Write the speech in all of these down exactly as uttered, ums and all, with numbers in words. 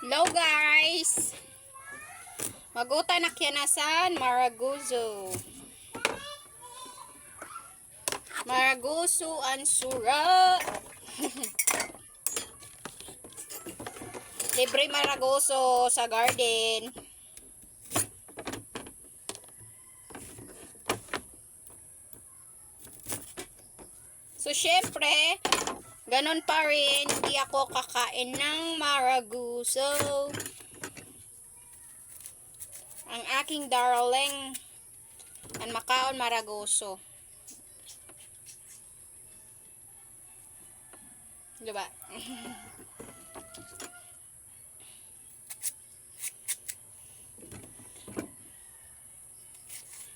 Hello, guys! Mag-utay na kaya na san Maraguso. Maraguso an sura. Libre Maraguso sa garden. So, syempre, ganun pa rin, hindi ako kakain ng Maraguso. Ang aking darling, an makaon Maraguso. Diba?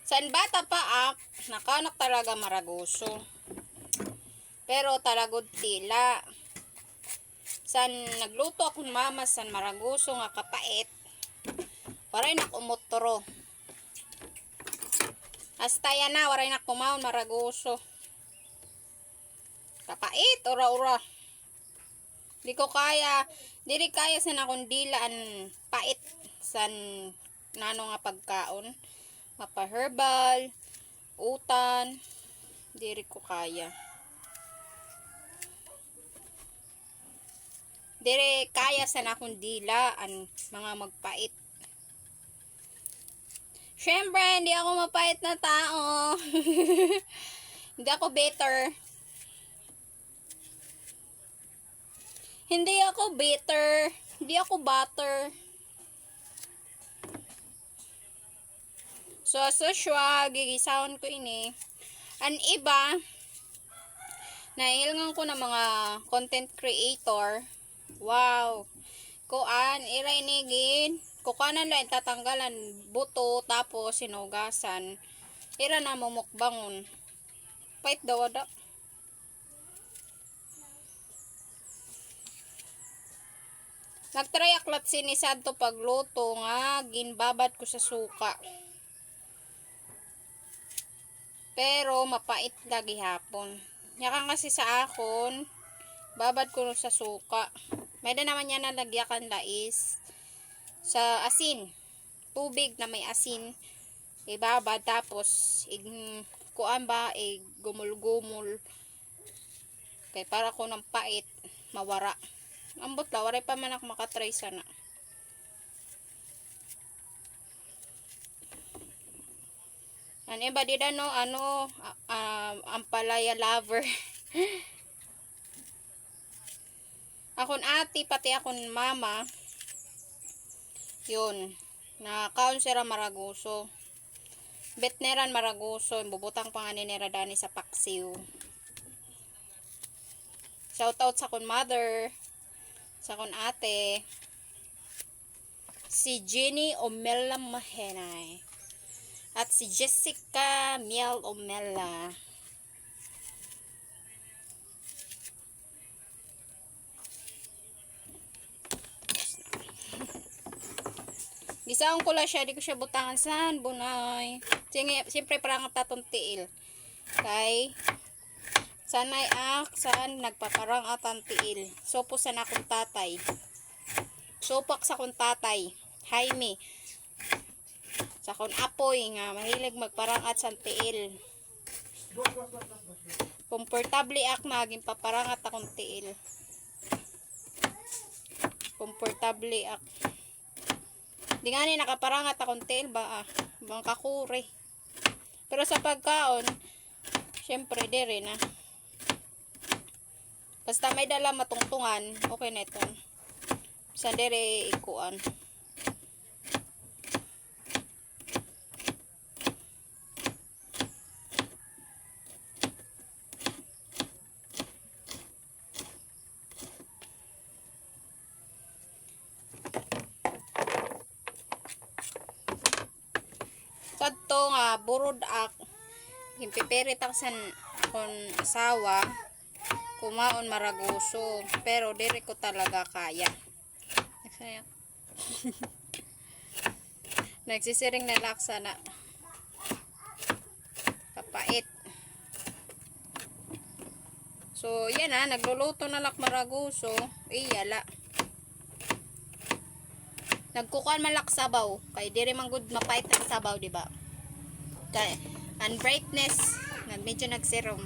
San bata pa ak, nakaon ak talaga Maraguso. Pero talagod tila. San nagluto akon mama san Maraguso nga kapait, waray na kumutro. Hasta yana, waray na kumaon Maraguso. Kapait, ura-ura. Di ko kaya, diri kaya san akon dila an pait san nano nga pagkaon. Mapa-herbal, utan, diri ko kaya. Diri kaya san akon dila an mga magpait. Syempre, hindi ako mapait na tao. Hindi ako bitter. Hindi ako bitter. Hindi ako butter. So, as usual, gigisahon ko ini. An iba, nahihilingan ko na mga content creator. Wow. Kuan, ira ini gin. Kukuanan la, tatanggalan buto, tapos hinugasan. Ira na mumukbangon. Pait daw ada. Nag-try ak lat sini sadto pagluto nga ginbabad ko sa suka. Pero mapait la gihapon. Yakan kasi sa akon, babad ko sa suka. May-ada naman yana nagyakan lais sa asin. Tubig na may asin. Ibabad tapos ig-, kuan ba, igumol-gumol. Kay para kuno an pait mawara. Ambot la, waray pa man ak makatry sana. An iba dida, no, ano, a-, ah, ampalaya lover. Akon ate, pati akon mama, yun, nakaon sira Maraguso. Bet nira an Maraguso, bubutang pa ngani nira dani sa paksiw. Shout out sa akon mother, sa akon ate, si Jenny Omela Mahenay, at si Jessica Miel Omela. Gisaon ko la siya, di ko siya butangan san bunay. Sige, siyempre, parangat aton tiil. Kay, sanay ak san nagpaparangat an tiil. Supo san akon tatay. Supo ak sa akon tatay, Jaime. Sa akon apoy nga mahilig magparangat san tiil. Komportable ak nga ginpaparangat akon tiil. Komportable ak. Di ngani nakaparangat akon tiil ba, ah, bang kakuri. Pero sa pagkaon, syempre, diri na. Basta may dala matungtungan, okay na iton. Sa diri ikuan. Sadto nga burod ak, ginpipirit ak san akon asawa, kumaon Maraguso, pero diri ko talaga kaya. Nagsisiring na la ak sana. Kapait. So, yana, nagluluto na la ak Maraguso. Iya la. Nagkukuan man la ak sabaw. Kay diri man gud mapait an sabaw, di ba? Kay an brightness, nag-, medyo nagsirom.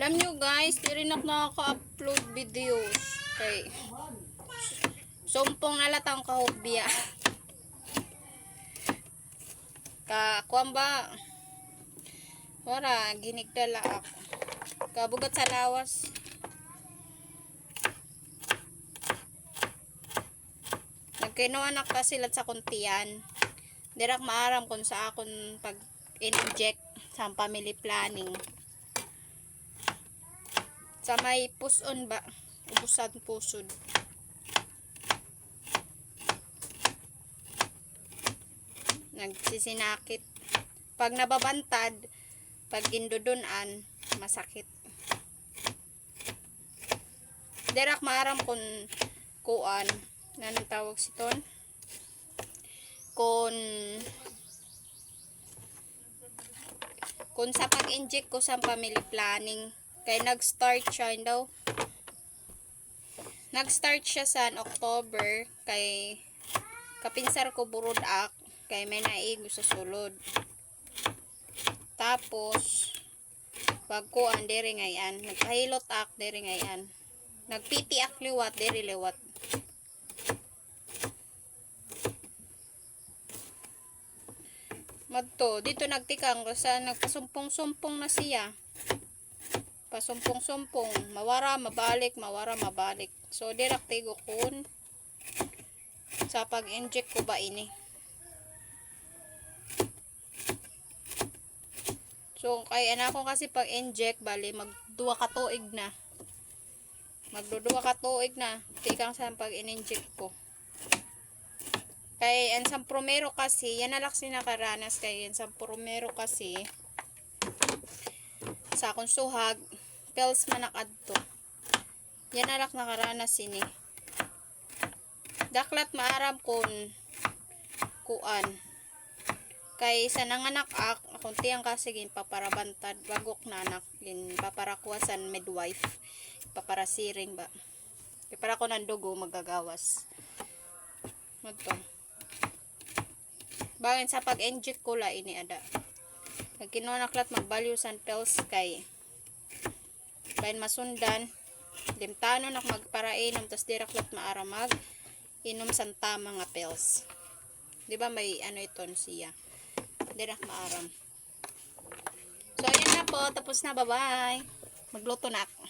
Alam nyo guys, diri na ak nakaka-upload videos. Kay sumpong na la it akon kahubya. Ka, kuan ba? Wara, ginigda la ak. Kabugat sa lawas. Nagkinuan ak kasi la sa akon tiyan. Diri ak maaram kon sa akon pag-inject sa family planning. Sa may puson ba? Ubusan pusod. Nagsisinakit. Pag nababantad, pag gindudun-an, masakit. Diri ak maaram kon kuan, nanong tawag siton? Kon, kon sa pag-inject ko sa family planning, kay nag-start siya daw. Nag-start siya sa October, kay kapinsar ko burod ak, kay may naigo sa sulod. Tapos, pagkuan, diri ngay-an. Nagpahilot ak, diri ngay-an. Nagpiti ak liwat, diri liwat. Madto, dito nagtikang, sa nagpasumpong-sumpong na siya. Pasumpong-sumpong, mawara, mabalik, mawara, mabalik. So, diri ak tigo kon sa pag-inject ko ba ini. So, kay an ako kasi pag-inject, bali, magduwa ka tuig na. Magduduwa ka tuig na, tikang sa pag-in-inject ko. Kay, an sa primero kasi, yana la ak sin nakaranas, kay an sa primero kasi, sa akon suhag, pills man ak adto. Yana la ak nakaranas sini. Diri ak la maaram kon kuan. Kay sa nanganak ak, akon tiyan kasi ginpaparabantad, bag-o ak nanak, ginpaparakuha san midwife, paparasiring ba. Kay para kon an dugo magagawas. Madto. Bangin sa pag-inject ko la ini ada. Nagkinuha na ak la magbalyo san pills kay bahin masundan. Limtanon ak magparainom, tas diri ak la maaram mag-inom san tama nga pills. Di ba may ano iton siya? Diri ak maaram. So, ayan na po. Tapos na. Bye-bye. Magluto na ako.